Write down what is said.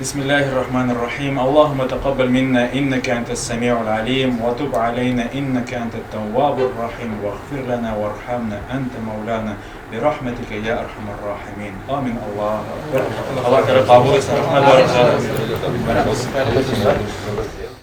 بسم الله الرحمن الرحيم. اللهم تقبل منا إنك أنت السميع العليم، وتب علينا إنك أنت التواب الرحيم، واغفر لنا وارحمنا أنت مولانا برحمتك يا أرحم الراحمين. آمين. الله أكبر. Аллаһ Тәгалә кабул итсен. Рәхмәт.